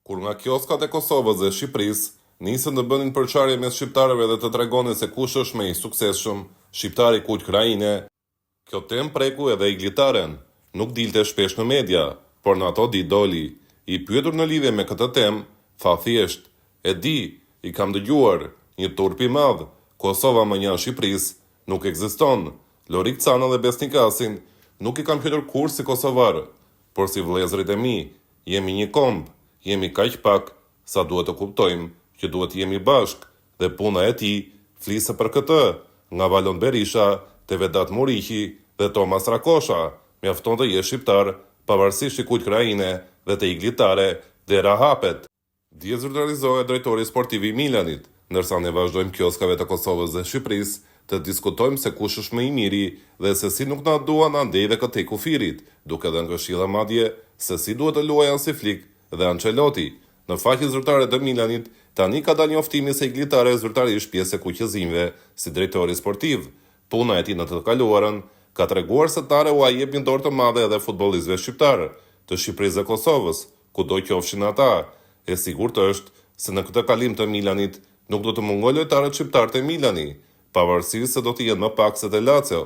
Kur nga kioskat e Kosovës dhe Shqipërisë nisën të bënin përçarje mes shqiptarëve dhe të tregonin se kush është më i suksesshëm, shqiptari i kujt krahine, kjo temë preku edhe Igli Taren. Nuk dilte shpesh në media, por në ato ditë doli. I pyetur në lidhje me këtë temë, tha thjesht, E di, i kam dëgjuar, një turp i madh, Kosova mënjanë Shqipërisë, nuk ekziston. Lorik Canën dhe Besnik Hasin nuk i kam quajtur kurrë si kosovarë, por si vëllezërit e mi, Jemi një komb, jemi kaq pak sa duhet të kuptojmë që duhet të jemi bashkë dhe puna e tij flisë për këtë, nga Valon Berisha te Vedat Muriqi dhe Thomas Strakosha, mjafton të jesh shqiptar, pavarësisht i kujt krahine dhe te Igli Tare dera hapet. Dje zyrtarizohet drejtori sportiv i Milanit, ndërsa ne vazhdojmë kioskave të Kosovës dhe Shqipërisë të diskutojmë se kush është më i miri dhe se si nuk na duan andej dhe këtej kufirit, duke dhënë këshilla madje se si duhet të luajë Hansi Flick dhe Ancelotti. Në faqen zyrtare të Milanit tani ka dalë njoftimi se Igli Tare është zyrtarisht pjesë e kuqezinjve si drejtori sportiv. Puna e tij në të kaluarën ka treguar se Tare ua jep një dorë të madhe edhe futbollistëve shqiptarë, të Shqipërisë dhe Kosovës, Kudo qofshin ata, e sigurt është se në këtë kalim të Milanit nuk do të mungojnë lojtarët shqiptarë te Milani, pavarësisht se do të jenë më pak se te Lazio,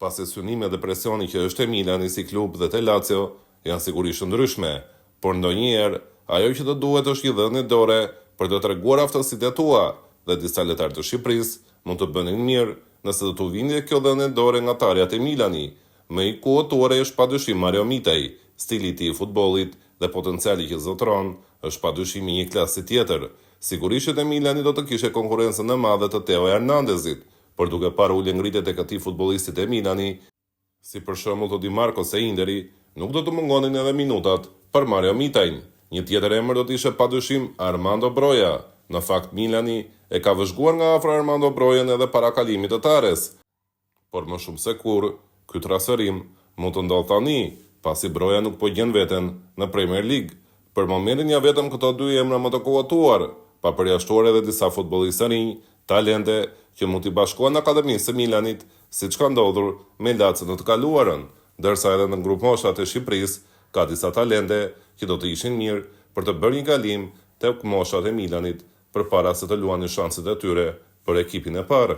pasi synimet dhe presioni që është te Milani si klub dhe te Lazio janë sigurisht të ndryshme, por ndonjëherë ajo që të duhet është një dhënie dore për të treguar aftësitë e tua dhe disa lojtarë të Shqipërisë mund të bënin mirë nëse do t'u vinte kjo dhënie dore nga Tarja te Milani, Më i kuotuari është padyshim Mario Mitaj, stili i tij i futbollit dhe potenciali që zotëron është padyshim i një klasi tjetër. Sigurisht që te Milani do të kishte konkurrencën e madhe të Teo Hernandezit, por duke parë ulje-ngritjet e këtij futbollisti te Milani, si për shembull të Dimarcos te Interi, nuk do të mungonin edhe minutat për Mario Mitajn. Një tjetër emër do të ishte padyshim Armando Broja. Në fakt Milani e ka vëzhguar nga afër Armando Brojën edhe para kalimit të Tares. Por më shumë se kurrë, ky transferim mund të ndodhë tani, pasi Broja nuk po gjen veten në Premier League. Për momentin janë vetëm këto dy emra më të kuotuar, pa përjashtuar edhe disa futbollistë të rinj, talente, që mund t'i bashkohen akademisë së Milanit, siç ka ndodhur me Lacion në të kaluarën, ndërsa edhe në grupmoshat e Shqipërisë ka disa talente që do të ishin mirë për të bërë një kalim tek moshat e Milanit përpara se të luanin shanset e tyre për ekipin e parë.